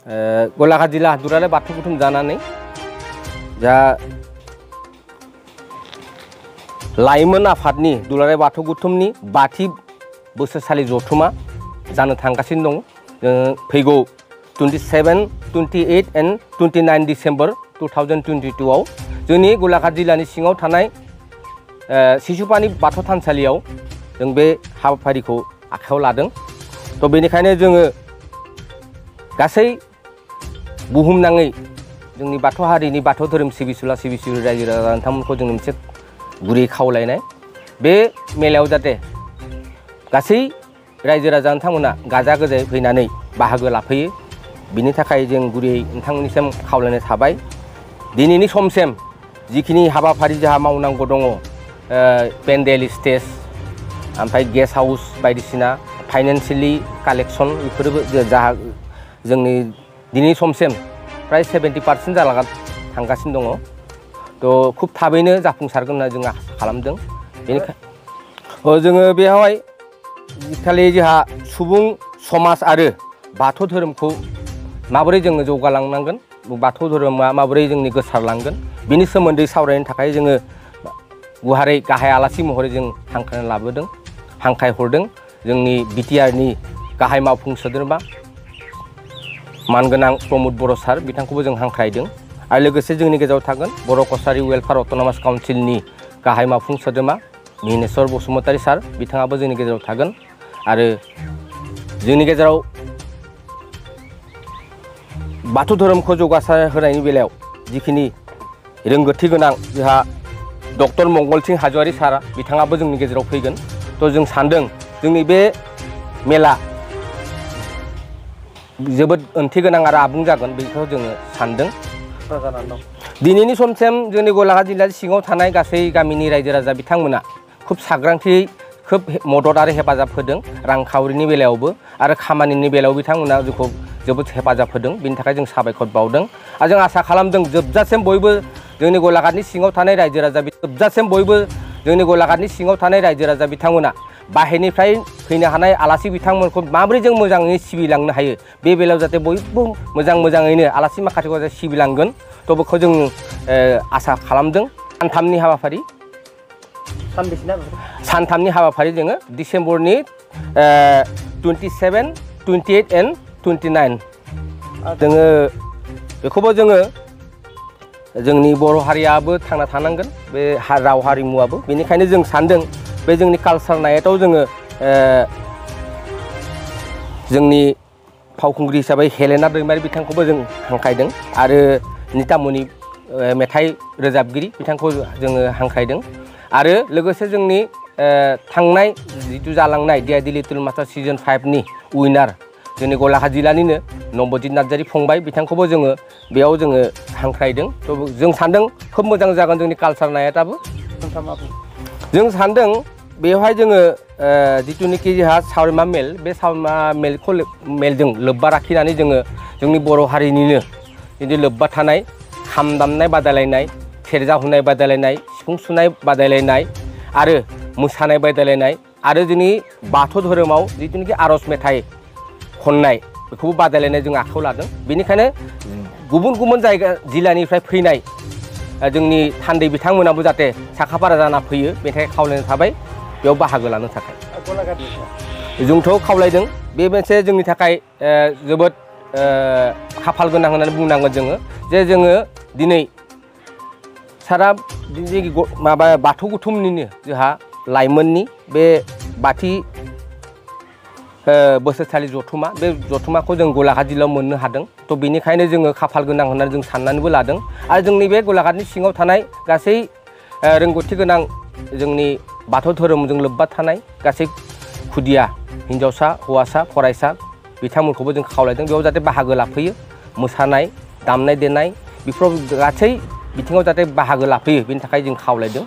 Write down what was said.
गलाघाट जिल्ला दुलाराय बाथौ गुथुम जानानै जा लाइमोन आफादनि दुलाराय बाथौ गुथुमनि 5थि बोसोरसालि जथुमा जानो थांगासिनो दं। फैगौ 27, 28 and 29 डिसेम्बर 2022 आव जोंनि गलाघाट जिल्लानि सिङाव थानाय सिसुपानि बाथौ थानसालियाव जों बे हाबाफारिखौ आखायाव लादों। तो बेनिखायनो जोङो गासै बुहुमनाङै जोंनि बाथौ हारिनि बाथौ धोरोम सिबिसुला सिबिसुलि रायजो राजा नोंथांमोनखौ जों मोनसे गुरै खावलायनाय बे मेलायाव जाहाथे गासै रायजो राजा नोंथांमोना गाजा गोमजायै फैनानै बाहागो लाफैयो बिनि थाखाय जों गुरैयै नोंथांमोननिसिम खावलायनाय थाबाय। दिनैनि समसिम जिखिनि हाबाफारि जोंहा मावनांगौ दङ पेन्डेल स्टेज ओमफ्राय गेस्ट हाउस बायदिसिना फाइनेन्सियेलि कालेक्सन बेफोरबो जोंनि दिनैनि समसिम प्राय 70% जालांना थांगासिनो दङ। तो खुब थाबैनो जाफुंसारगोन होनना जों आसा खालामदों। बेनिखायनो जोङो बेवहाय खालि जोंहा सुबुं समाज आरो बाथौ धोरोमखौ माबोरै जोङो जौगालांनांगोन बाथौ धोरोमा माबोरै जोंनि गोसारलांगोन बिनि सोमोन्दै सावरायनो थाखाय जोङो गुवारै गाहाय आलासि महरै जों हांख्रायना लाबोदों हांख्रायहरदों जोंनि बिटिआरनि गाहाय मावफुं सोद्रोमा मानगोनां प्रमद बर' सार बिथांखौबो जों हांख्रायदों आरो लोगोसे जोंनि गेजेराव थागोन बर' कसारी वेलफेयार अट'नमास काउन्सिलनि गाहाय मावफुं सोद्रोमा मिनेश्वर बसुमतारी सार बिथाङाबो जोंनि गेजेराव थागोन आरो जोंनि गेजेराव बाथौ धोरोमखौ जौगासार होनायनि बेलायाव जिखिनि रोंगौथि गोनां जोंहा डक्टर मंगल सिंह हाज'वारी सारा बिथाङाबो जोंनि गेजेराव फैगोन। तो जों सानदों जोंनि बे मेला जोबोद ओंथि गोनां आरो आबुं जागोन बेखौ जोङो सानदों। दिनैनि समसिम जोंनि गलाघाट जिल्लानि सिङाव थानाय गासै गामिनि रायजो राजा बिथांमोना खुब सांग्रांथियै खोब मदद आरो हेफाजाब होदों रांखावरिनि बेलायावबो आरो खामानिनि बेलायाव बिथांमोना जोंखौ जोबोद हेफाजाब होदों बिनि थाखाय जों साबायखर बावदों आरो जों आसा खालामदों जोबजासिम बयबो जोंनि गलाघाटनि सिङाव थानाय रायजो राजा जोबजासिम बयबो जोंनि गलाघाटनि सिङाव थानाय रायजो राजा बिथांमोना बाहेरनिफ्राय फैनो हानाय आलासि बिथांमोनखौ माबोरै जों मोजाङै सिबिलांनो हायो बे बेलायाव जाहाथे बयबो मोजाङैनो आलासि माखासेखौ सिबिलांगोन। तो बेखौ जों आसा खालामदों। सानथामनि हाबाफारि सानथामनि हाबाफारि जोङो डिसेम्बरनि 27, 28 and 29 जोङो बेखौबो जोङो जोंनि बर' हारियाबो थांना थानांगोन बे राव हारिमुवाबो बेनिखायनो जों सानदों बे जोंनि कालचार नाइटआव जोङो जोंनि फावखुंग्रि हिसाबै हेलेना दैमारि बिथांखौबो जों हांख्रायदों आरो नितामनि मेथाइ रोजाबगिरि बिथांखौ जोङो हांख्रायदों आरो लोगोसे जोंनि थांनाय जिथु जालांनाय डिआइडि लिटिल मास्टार सिजन 5नि उइनार जोंनि गलाघाट जिल्लानिनो नबजित नार्जारी फंबाय बिथांखौबो जोङो बेयाव जोङो हांख्रायदों। तो जों सानदों खोब मोजां जागोन जोंनि कालचार नाइटआबो जों सानदों बेवहाय जोङो जिथुनिखि जोंहा सावरिमा मेल बे सावरिमा मेलजों लोब्बा लाखिनानै जोङो जोंनि बर' हारिनिनो बिदि लोब्बा थानाय खाम दामनाय बादायलायनाय सेरजा हुनाय बादायलायनाय सिफुं सुनाय बादायलायनाय आरो मोसानाय बादायलायनाय आरो जोंनि बाथौ धोरोमाव जिथुनिखि आर'ज मेथाइ खननाय बेखौबो बादायलायनाय जों आखायाव लादों। बेनिखायनो गुबुन गुबुन जायगा जिल्लानिफ्राय फैनाय जोंनि थान्दै बिथांमोनाबो जाहाथे साखाफारा जाना फैयो बेनिखाय खावलायनाय थाबाय बेयाव बाहागो लानो थाखाय जोंथ' खावलायदों बे मोनसे जोंनि थाखाय जोबोद खाफाल गोनां होननानै बुंनांगोन जोङो जे जोङो दिनै सारा माबा बाथौ गुथुमनिनो जोंहा लाइमोननि बे 5थि बोसोरसालि जथुमा बे जथुमाखौ जों गलाघाट जिल्लायाव मोननो हादों। तो बेनिखायनो जोङो खाफाल गोनां होननानै जों साननानैबो लादों आरो जोंनि बे गलाघाटनि सिङाव थानाय गासै रोंगौथि गोनां जोंनि बाथौ धोरोमजों लोब्बा थानाय गासै खुदिया हिन्जावसा हौवासा फरायसा बिथांमोनखौबो जों खावलायदों बेयाव जाहाथे बाहागो लाफैयो मोसानाय दामनाय देनाय बेफोराव गासै बिथिङाव जाहाथे बाहागो लाफैयो बेनि थाखाय जों खावलायदों।